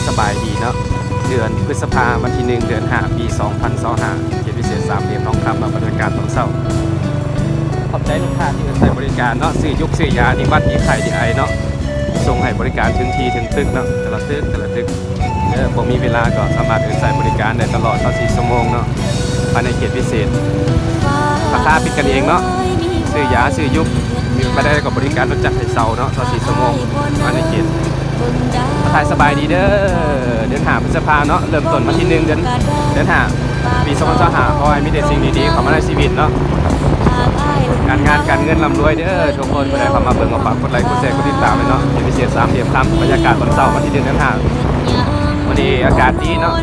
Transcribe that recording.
ສະບາຍດີເນາະ ເດືອນພຶດສະພາ ວັນທີໜຶ່ງ ເດືອນຫ້າ ປີສອງພັນຊາວຫ້າ ເຂດພິເສດສາມຫຼ່ຽມທອງຄຳເນາະ ບັນຍາກາດຕອນເຊົ້າ. ຂອບໃຈລູກຄ້າທີ່ເອີ້ນໃຊ້ບໍລິການເນາະ ຊື້ຢຸກຊື້ຢາ ດີຫວັດດີໄຂ້ດີໄອເນາະ ສົ່ງໃຫ້ບໍລິການເຖິງທີ່ເຖິງຕຶກເນາະ ແຕ່ລະຕຶກ ແຕ່ລະຕຶກ. ເອີ ບໍ່ມີເວລາກໍສາມາດເອີ້ນໃຊ້ບໍລິການໄດ້ຕະຫຼອດຊາວສີ່ຊົ່ວໂມງເນາະ ພາຍໃນເຂດພິເສດ. ລາຄາເປັນກັນເອງເນາະ ຊື້ຢາຊື້ຢຸກ ມີໄປໄດ້ກໍບໍລິການລົດຈັກໃຫ້ເຊົ່າເນາະ ຊາວສີ່ຊົ່ວໂມງ ພາຍໃນເຂດ. ທັກທາຍສະບາຍດີເດີ ເດືອນຫ້າ ພຶດສະພາເນາະ ເລີ່ມຕົ້ນວັນທີໜຶ່ງ ເດືອນ ເດືອນຫ້າ ປີສອງພັນຊາວຫ້າ ຂໍໃຫ້ມີແຕ່ສິ່ງດີໆເຂົ້າມາໃນຊີວິດເນາະ ການງານການເງິນລ່ຳລວຍເດີທຸກຄົນ. ຜູ້ໃດເຂົ້າມາເບິ່ງກໍຝາກກົດໄລກົດແຊກົດຕິດຕາມໄວ້ເນາະ ເຂດພິເສດສາມຫຼ່ຽມຄຳ ບັນຍາກາດຕອນເຊົ້າ ວັນທີໜຶ່ງ ເດືອນຫ້າ. ມື້ນີ້ອາກາດດີເນາະ